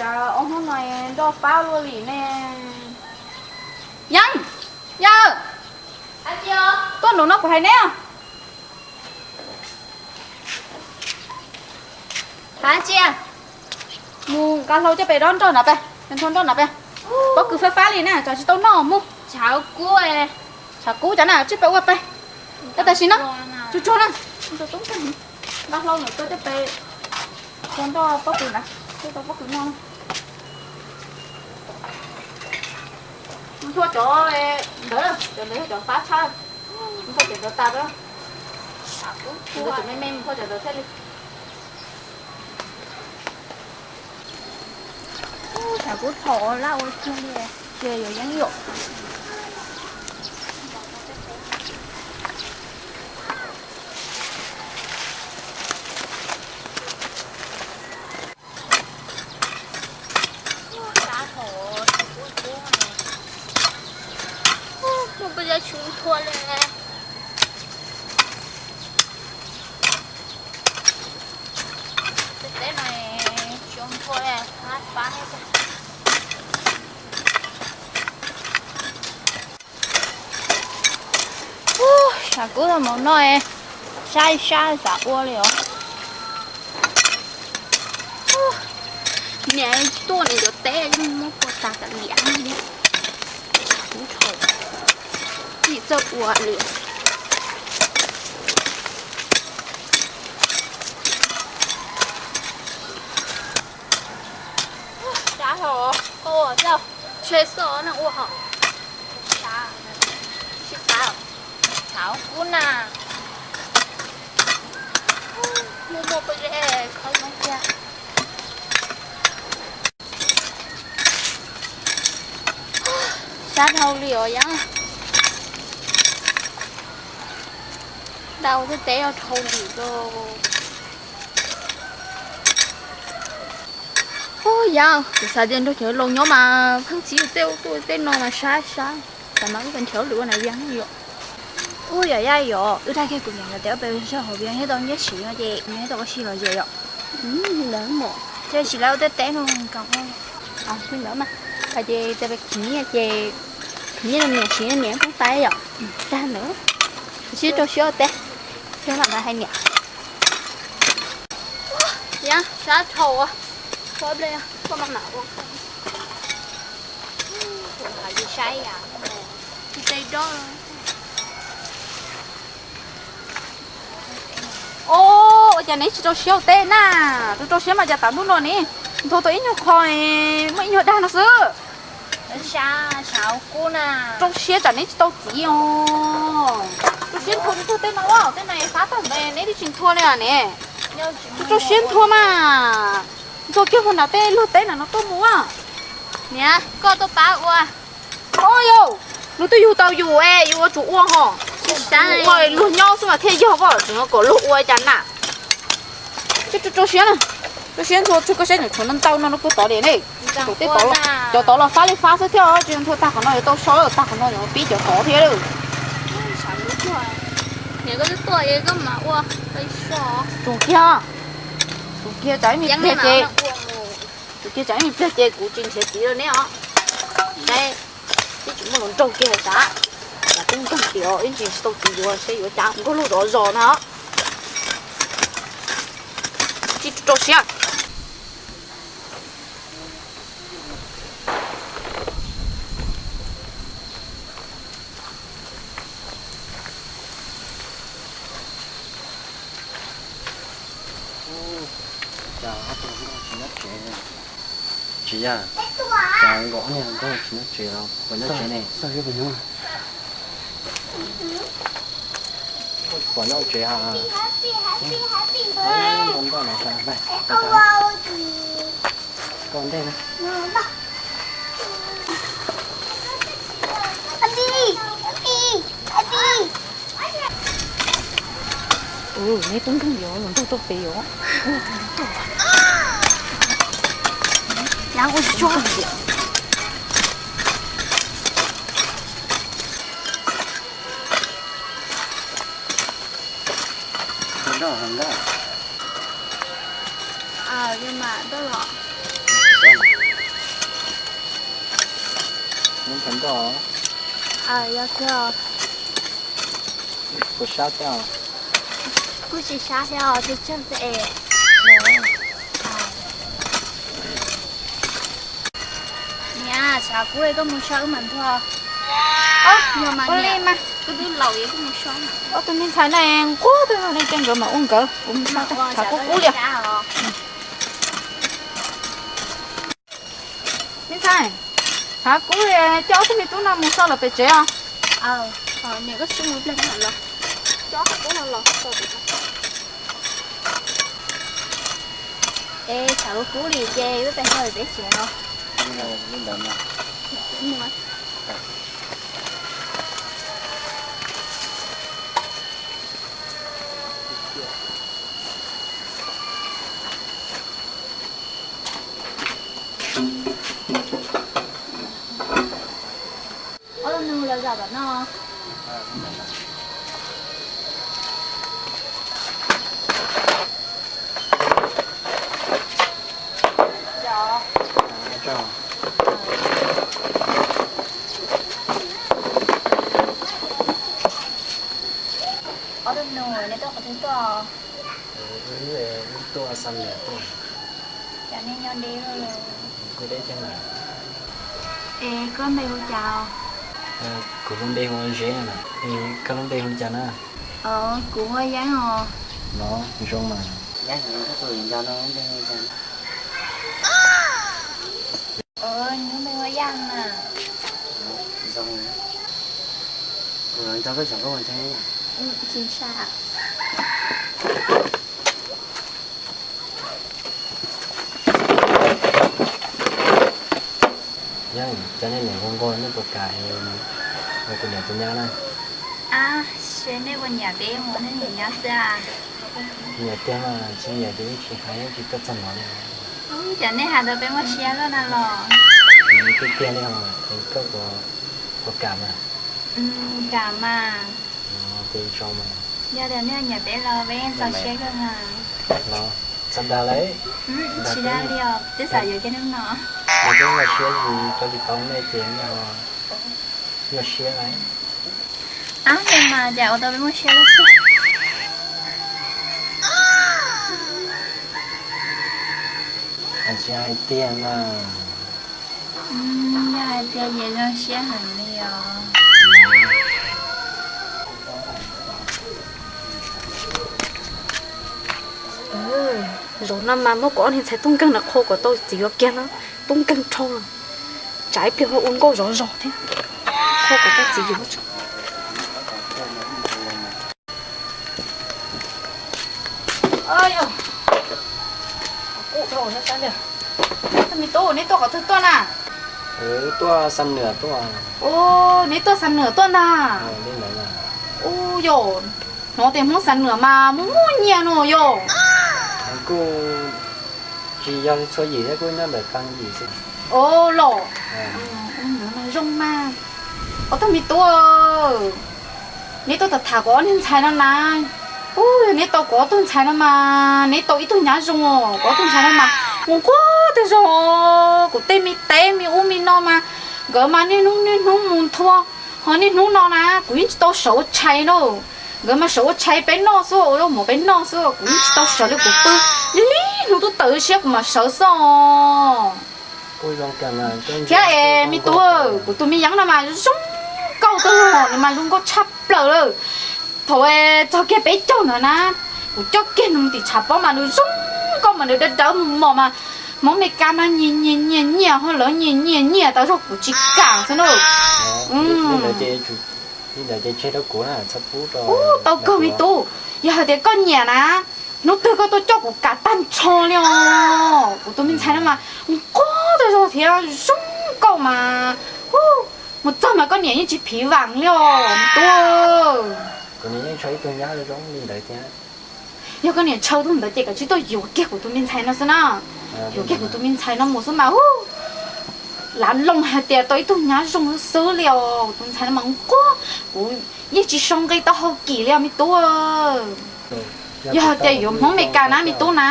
Ua hnub no nroj pab luaj li ne. Yeeb, yawg, tuaj nraum no kuv hais neb. Hais tsis, mus nqa hlau coj pem dob nroj na pe, nroj nroj na pe. Pob kws fab fab li na, tsam tsis tau noj mus. Tshav kub, tshav kub cas na, tsij peb ua pe. Tab tam sim no, tsuag tsuag na, nqa hlau ntawm tuaj coj pem ua nroj pob kws na, coj tau pob kws noj. Nthua cov ntawd, cov ntawd yog cov fab tshaj. Nthua cov ntawd tas, nthua cov me me, nthua cov ntawd thiaj li. Tshav kub thaum laj ua tsuag li, ces yuav yeeb yom. Muaj peb yab tshua nthua li. Tej teb no tsis nthua li, fab fab. Tshav kub thaum mus no, sab sab xav ua li os. Niam tuaj nws cov teb yeej muab kua tas tas liam li. Tshav kub dhau, tsis txawj ua li. Sab hos, koj ua thiab, ntshe xwb neeg ua hos. Sib pab, tshav kub na. Muaj muaj poj zeb khawb noob tiag. Sab dhau li os yab. Dau tej teb dhau li os. Ub yab, kuv xav tias nrog cov laus nyob mas pheej txib tej ub tej no mas sab sab, xav mas wb pes nrhiav lwm ua nas vias yom. Ub yam yaj yom, wb dag kiag kuv niam nkawd tias wb pes sab hauv vias thiab tau nyiaj siv no ces nyiaj thiab tau ua si los ze yom. Ces sim lawv ua tej teb no kom ua. Li ntawd mas, hais ces tias pes khwv nyiaj ces khwv nyiaj rau niam siv, niam poob tais yom. Tag ntawd, sib rau siab ua teb, yog lam hais niam. Yab, sab dhau, koj mam mam ua, kuv hais saib yam tsis tej dob. Os, ua cas neb tsis rau siab ua teb na? Rau rau siab mas cas tav ntuj no ne, nthua tau ib nyuag qho, muaj ib nyuag dag no xwb. Rau siab tsam neb tsis tau txiv os. Rau siab nthua tug tej no, tej no es fab tag ntawd neb twb tsis nthua li ne. Rau siab nthua mas, nthua kiag puag nram tej luag teb nram no tuaj mus. Niam, koj tuaj pab ua. Os yau, nws twb yug tau yus es yus ua tsum ua ho. Ua luag nyob xwb mas thiaj yog, pom tseem kom luag ua cas na. Rau siab na, rau siab nthua tsuag koj saib, nyuam tshuav ntau no no puag tod li ne. Cov tod los fab li fab xwb thiab, tsis nthua tag qhov no yuav tau so, tag qhov no yuav pib cov tod thiab lawm. Tsuag kiag, tsuag kiag tsam ib me pliag ces, tsuag kiag tsam ib me pliag ces kuv tsis nrhiav txiv rau neb os. Saib, twb tsis muaj hluas nraug kiag sav, cas twb nkeeg tias ib ntsis tsis tau txiv yuav, saib yuav cas nkaug lug zov zos na. Tsis rau siab. Cas ob tug nkauj tsis nyob tsev? Tsis yog, cas nkauj ob niag nkauj tsis nyob tsev los puas nyob tsev ne? Puas nyob tsev ha? Koj ntej na. Neb tub nkeeg yuav los nrog tuaj pem yuav. Nyab ua tsis tsuag. Yog mas, nroj los. Neb nrog nroj. Yog kawg. Puas sab thiab os? Kuj tsis sab thiab os, tsawg tsawg xwb es. Niam, tshav kub koj mus so wb mam nthua. Ua li mas, kuv twb laus es kuv mus so. Ob tug me ntxhais no nquag tag zog li, ces nkawd mam ua nkawd, kuv mus so, tshav kub kub li. Me ntxhais, tshav kub, coj ob tug me tub no mus so lawm pem tsev os. Niam, koj mus ib pliag los, coj ob tug tub no los so pem tsev. Es tshav kub kub li ces wb pem so lawm pem tsev os. Ob tug nus los zaum tom no. Ob tug nus, nej tuaj qhov twg tuaj? Wb tuaj xa niam tuaj. Cas nej nyob deb luaj li? Kuv deb thiab mas. Es koj lub npe hu cas? Kuv lub npe hu ua Zeb na. Koj lub npe hu cas na? Kuv hu ua Yeeb os. Los zoo mas. Yeeb, koj tus viv ncaus no lub npe hu cas? Nws lub npe hu ua Yaj na. Zoo. Kuv los nrog koj zov nkauj ua ntej. Tsis ntshai. Yeeb, cov nej niam hu nkauj nej puas kam ua kuv niam tus nyab na? Ab, seb nej puas nyiam peb mus nrog nej niam nyob xwb. Nyiam tiag mas, tsis nyiam ces yeej tsis hais, yeej tsis tuaj txog no li. Ub, cas nej hais tau peb muaj siab luaj na los? Tiag tiag li os, es koj puas kam mas? Kam mas. Ces zoo mas. Yog tias nej nyiam peb los peb txaus siab kawg mas. Los txog dag lawm. Tsis dag li os, twb xav yuav kiag hnub no. Yog peb muaj siab zus rau tsis tau nej ces nej ho nyuaj siab lawm. Ab, nej mas cas ua tau peb muaj siab luaj xwb. Tsis hais tiag mas. Yog hais tiag ces zoo siab heev li os. Zaum no mas muab kuv ob niag ntxhais tub nkeeg no qhua kom tau txiv yuav kiag no, tub nkeeg dhau lawm. Tsam ib pliag ho ua nkauj zov zog thiab. Qhua kom tau txiv yuav. Tus me tub, neb tuaj qhov twg tuaj na? Tuaj xa nws tuaj. Ub, neb tuaj xa nws tuaj ntag. Ub, yog, hnov tias Hmoob xa nws mas muaj muaj nyiaj no yog. Kuj tsis yog txhua yim thiab, kuj nyob ntawm qee yim xwb. Ub los, zoo mas. Ob tug me tub, neb tuaj tham tham kuv ob niag ntxhais no na. Ub, yog neb tau kuv ob tug ntxhais no mas neb tau ib tug nyab zoo os. Kuv ob tug ntxhais no mas nquag tag zog, kuv tej me teb me ub me no mas nkawd mas niaj hnub niaj hnub mus nthua, ho niaj hnub no na kuv yeej tsis tau sawv ua tshais na. Nkawd mas sawv ua tshais peb noj xwb, ua zaub mov peb noj xwb, kuv yeej tsis tau sawv li, kuv pw li hnub twb tawm siab kuv mam sawv xwb os. Thiab es me tub, kuv tus me yeeb no mas zoo nkauj kawg, nws mas zoo nkauj tshaj plaws lawm. Thaum txog kiag peb caug ntawd na, kuv coj kiag nws mus tim tshav pob mas nws zoo nkauj mas nws dawb dawb mus mos mas Hmoob Mes Kas mas nyiam nyiam nyiam nyiam, ho lawv nyiam nyiam nyiam tas zog kuv tsis kam xwb na. Ub, tau kawg me tub, yog hais tias koj nyiam na, hnub twg koj tuaj coj kuv kam tag nrho li os. Kuv tus me ntxhais no mas nquag tag zog thiab zoo nkauj mas, mus txog mas koj niam yeej tsis phiv vam li os me tub. Kuv niam yeej ntshaw ib tug nyab zoo li ntawd thiab. Yog koj niam ntshaw tug ntawd ces kav tsij tuaj yuav kiag kuv tus me ntxhais no xwb na. Yuav kiag kuv tus me ntxhais no mus xwb mas, lav loo hais tias tau ib tug nyab zoo xwb xwb li os. Kuv tus ntxhais no mas nquag, kuv yeej tsis sau nqi tau hau kim li os me tub. Yog hais tias yuav Hmoob Mes Kas na me tub na,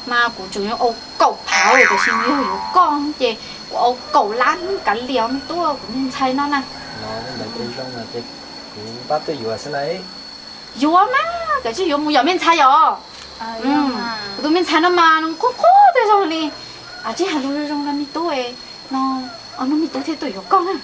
Mas kuv tseem yuav ua kaum phav, tiam sis yog yuav koj ces kuv ua kaum lab kav liam me tub, kuv tus me ntxhais no na. Ntawd ces zoo ces kuv pab tuaj yuav xwb na. Yuav mas, koj tsis yuav mus yog me ntxhais yom. Kuv tus me ntxhais no mas nws qub qub tej zoo li. Tsis hais lus zoo zoo no me tub no, no me tub thiaj tuaj yuav koj na.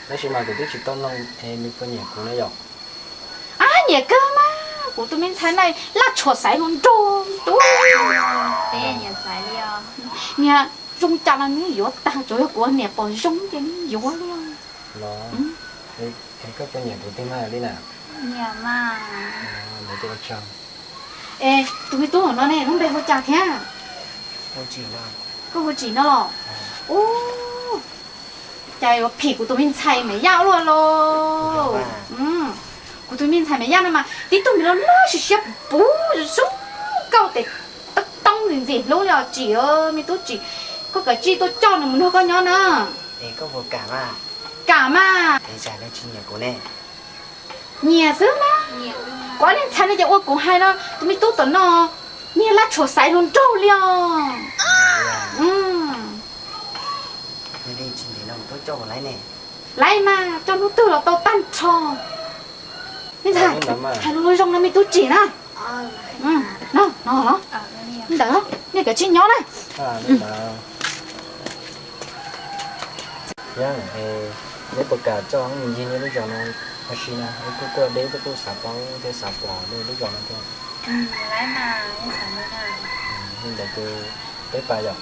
Tab sis mas kuv twb tsis tau noog es nws puas nyiam kuv na yom. Ab, nyiam kawg mas, kuv tus me ntxhais na laj tshuam xaiv hluas nraug tub. Niag zoo cas los nws yuav tag, tsuas yog kuv niam pom zoo ces nws yuav li. Koj puas nyiam kuv tiag mas li na? Nyiam mas. Es tus me tub no ne lub npe hu cas thiab? Koj hu Tsim no los? Ub, cas yuav phim kuv tus me ntxhais Maiv Yaj ua luaj lauj. Kuv tus me ntxhais Maiv Yaj no mas tib tug me loj loj siab siab puv puv zoo nkauj tes toob toob ntxim ntxim hlub li os Tsim. Me tub Tsim, koj kav tsij tuaj coj nws mus nrog koj nyob na. Kam mas. Nyiam xwb mas. Kuv ob niag ntxhais no ces ua kuv hais no, tus me tub tom no niag laj tshuam xaiv hluas nraug li os. Laiv mas, coj hnub twg los tau tag nrho. Me ntxhais, hais lus zoo no me tub Tsim na. No, no, ntawd, nej kav tsij nyob na. Neb puas kam coj mus ncig nej lub zos no ua si na? Kuj tuaj deb, kuj xav paub thiab xav pom nej lub zos no thiab. Li ntawd ces peb pais yom.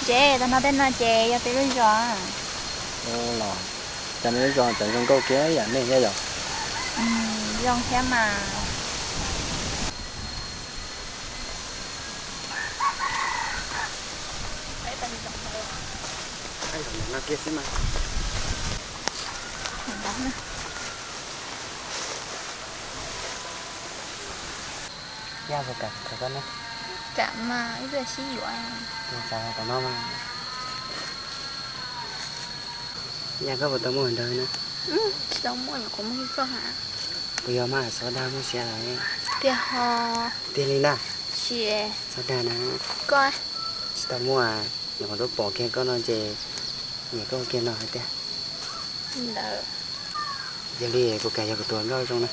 Tsev tag no tej no ces yog peb lub zos. Los, cas nej lub zos cas zoo nkauj kiag yam nej thiab yom? Zoo thiab mas. Yaj puas kam kuv khaws koj na? Kam mas, ib pliag sib yuav. Tus txav tom no mas. Yaj, koj puas tau muaj hluas nraug na? Tsis tau muaj, nyuam qhuav muaj ib koj ha. Puas yog mas, txhob dag muaj siab lawm. Tiag ho. Tiag li ntag. Tsis. Txhob dag na. Koj. Tsis tau muaj, nyuam qhuav tuaj pom kiag koj no ces nyiam koj kiag no hais tiag. Ntawd. Yog li kuv kam yog kuv tus hluas nkauj zoo na.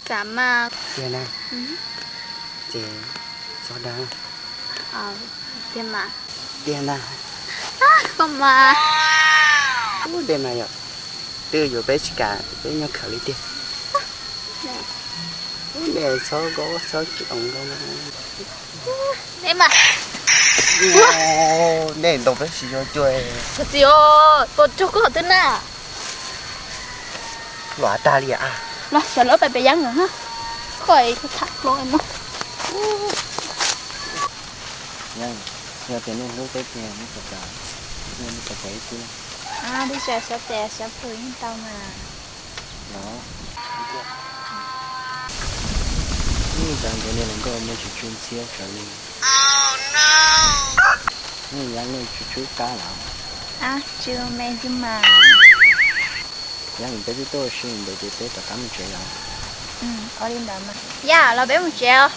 Kam mas. Tiag na. Ces txhob dag. Tiag mas. Tiag ntag. Koj mas. Ub, dej mas yom, twb yuav peb tsis kam, peb nyob khawm li tiag. Ub, nej txhob koj txhob tsis oo nkauj. Dej mas. Ub, nej ntaus peb tsis zoo cuag. Txiv, puas raug koj twb na. Luam tag li a. Los xyov lawv pais pem Yaj nkawd na. Koj tham hlo no. Yog tias nej hlub peb tiag, nej puas kam, nej puas kam ib tug? Twb xyov tes xyov pw yeej tau mas. Los, nej cov nkauj, nej hluas nkauj nej tsis tsub ntxhiab raws li. Nej yam nej tsis tsub qab los? Tsw me xwb mas. Yog peb twb tuaj ua si ntawd ces peb rov qab mus tsev los? Ua li ntawd mas. Yaj, los peb mus tsev os.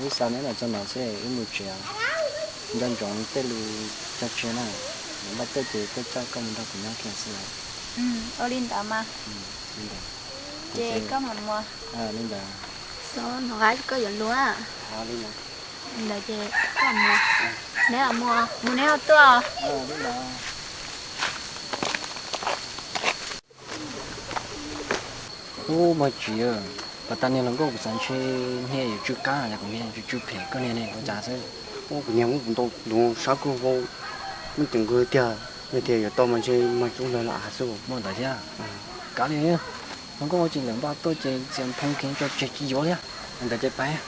Wb xa neb los txog no xwb wb mus tsev os. Nco ntsoov tej lus cog tseg na, lawv npaj tuaj ces tuaj coj koj mus nrog kuv nyob kiag xwb lawm. Ua li ntawd mas. Li ntawd. Ces koj mam mus. Li ntawd. Xob, hnov qab koj yuav luag. Li ntawd. Li ntawd ces koj mus. Neb mus, mus neb ho tuaj. Ub, Maj Tsis, pas tas niag hluas nkauj kuv xav ntshe niag yuav tsw qab los kuv niag yuav tsw phem, koj niag ne ua cas xwb? Ub, kuv niag muab kuv ntaus ntuav sab kawg, muab ceev kawg tiag, yog tias yuav tau mas ntshe mag tub ntawd los av xwb. Muaj ntawd thiab. Kav liam, hluas nkauj ces lawv npaj tuaj ces txias nphoo kiag tso tseg tsis yuav thiab. Ntawd ces pais.